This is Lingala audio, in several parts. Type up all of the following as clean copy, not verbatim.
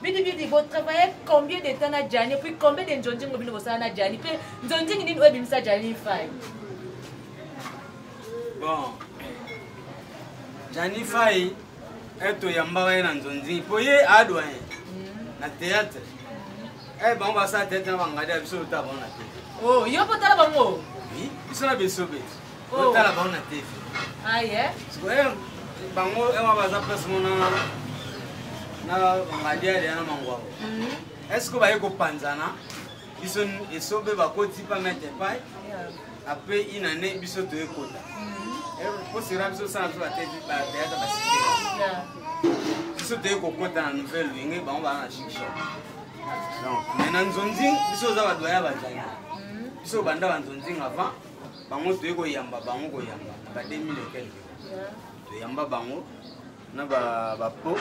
Bidi bidi bo travailler combien de temps na Gianni puis combien de nzonzingo bino bosala na Gianni pe nzonzingi nini oyo ebimisa Gianni Fay? Bon. Gianni Fay eh toyambaka ye na nzonzingi mpo ye adoyen mm. na théâtre eh bango basala théâtre na bangadi ya biso totala bango na tv oh yo mpo tala bango biso na biso be oh. otala bango na tv aye sikoyo bango ewa baza place mona na bangadiadia na mangwabo mhm. est ce que baye kopanzana biso esobe bakoti pa mete pai après une année biso toye kota mhm. po sera biso osala biso bateatre basite biso toye kokota na nouvelle wenge bango baa na shikshop donc mais na nzonzing biso oza badoya bajani mhm. biso banda banzonzing avant bango toye koyamba bango koyamba na ba 2000 et quelque toyamba bango na bapo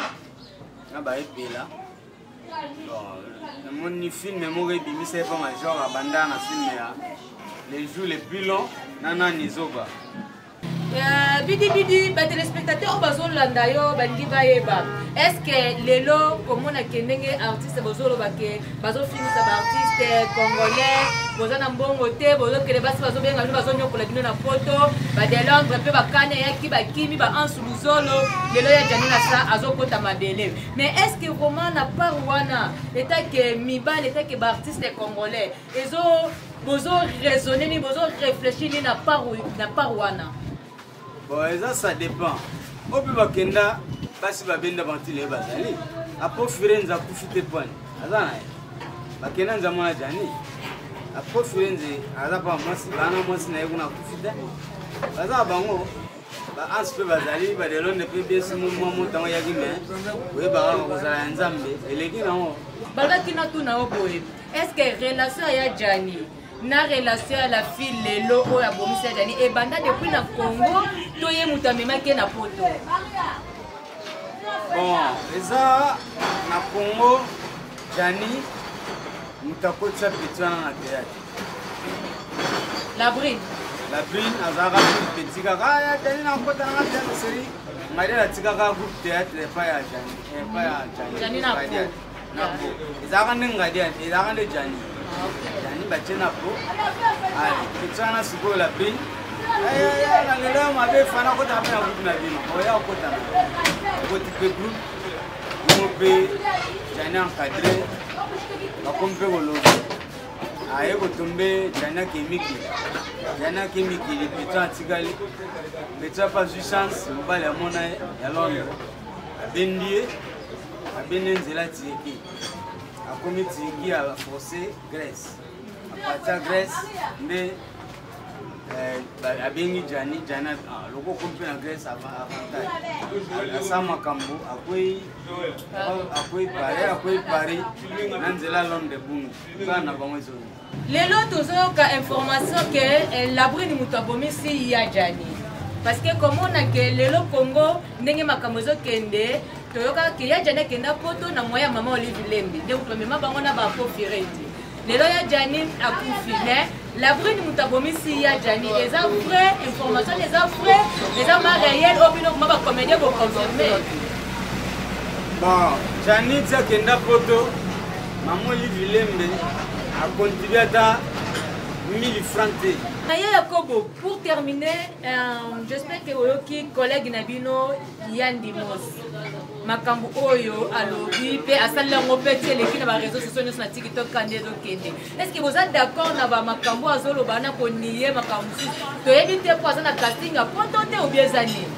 na baepela namoni filme moko ebimisa ye mpa major abanda na filme ya les jours les plus longs na nani zoba Euh, bidi bidi ba téléspectateurs oyo bazolanda yo balingi bayeba est ce que lelo komona ke ndenge artiste bozoloba ke bazofingisa baartiste congolais boza na mbongo te bozokende basi bazobenga bino bazonyokola bino na poto badelondre mpe bakani eyaki bakimi ba ansu luzolo lelo ya janina sa azokota mabele mais est ce que vraiment na part wana etake mibale etake baartiste congolais ezo bozo raisonner nini bozo réfléchir nini na part na part wana bon eza ça dépend oyo mpe bakenda basi babenda bantina ye bazali apo firenze akufi te pwani aza na ye bakenda nza mwana jani apo firenze aza pa mwasi bana mwasi na ye kuna akufi te baza bango baanse mpe bazali badelonde mpe biesi mwa moto yango eyaki me oyebaka kozala ya nzambe eleki nango balobaki natuna yo boye Est ce que relation ya Gianni na relation ya la fille lelo oyo abomisi ya Gianni ebanda depuis na Congo to ye moto amemaki ye na poto? Bon, eza na Congo Gianni moto akotisa petit wana na théâtre. La brune. La brune azalaka petit kaka ah, ya Gianni nakota nanga théâtre seri ngai natikaka groupe théâtre epai ya Gianni epai ya Gianni. Gianni na na po ezalaka nde ngadi ezalaka nde jani jani batie na po ale petit wana sikoyo la brine na lelo ya mabe fana akotaka mpe na groupe na bino oya okota na okoti mpe groupe yango mpe jani encadré bakomi mpe koloba aye kotombe jani ake mikili jani ake mikili petit atikali petit ape azwi chance mobali amona ye ya londres abendi ye abende nzela turki akomi turki ya force grèce apartir ya grèce nde eh, abengi jani jani ah, loko okomi mpe na grèce avantage asa makambo akwei akwei paris akwei paris na nzela londres bunu bana na bango ezongi Lelo tozoyoka information ke eh, Labrine moto abomisi ya Djani. Parce que komona ke lelo Congo ndenge makambo ezokende toyoka ke ya Djani akenda poto na moyen ya mama Olive Lembe nde moto bamema bango na ba Firenze. Lelo ya Djani akufi mais Labrine moto abomisi ya Djani eza vrai information eza vrai eza ma réel oyo bino kuma ba comédien bo confirmer. Bon, Djani ti akenda poto Maman Olive Lembe a contribué ata 1000 francs te. Naya Yakobo, pour terminer, euh, j'espère que oyoki collègue na bino Yandi Mos. makambo oyo alobi mpe asali yango mpe ti eleki na bareseau sociaux nyonso na tiktok ka nde ezokende est ce que boza d'accord na bamakambo azoloba na konie makambo mosusu toyebi te mpo aza na casting ya poto te obi eza nini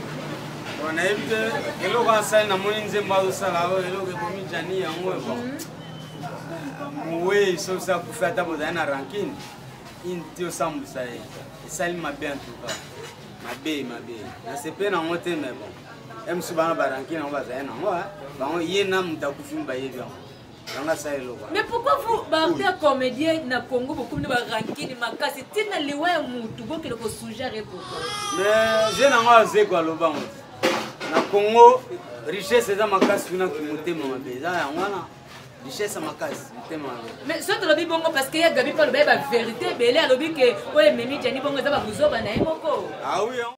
nayebi te eloko asali namoni nzembo azosala oyo eloko ebomi jani yango bon mhm. mowei soki akufi ata bozali na rankine ini ti osambwisa ye esali mabe en tout cas mabe mabe nasepe nango te mais bon ye mosusu bana barankine yango bazali nango bango ye na moto akufi bayebi yango yango asala eloko mais pourquoi vous baartiste comédien na congo bokomi na barankine makasi ntina liwa ya mutu bokende kosugere pourquoi mais je nango azeko alobango na congo richesse eza makasi kuna motema mabe eza yango wana richesse makasi motema mabe mais soki tolobi bongo parce que ya gabi mpe aloba ye baverité ebele alobi ke oyo ememi jani bongo eza babuzoba na ye moko ah oui, hein?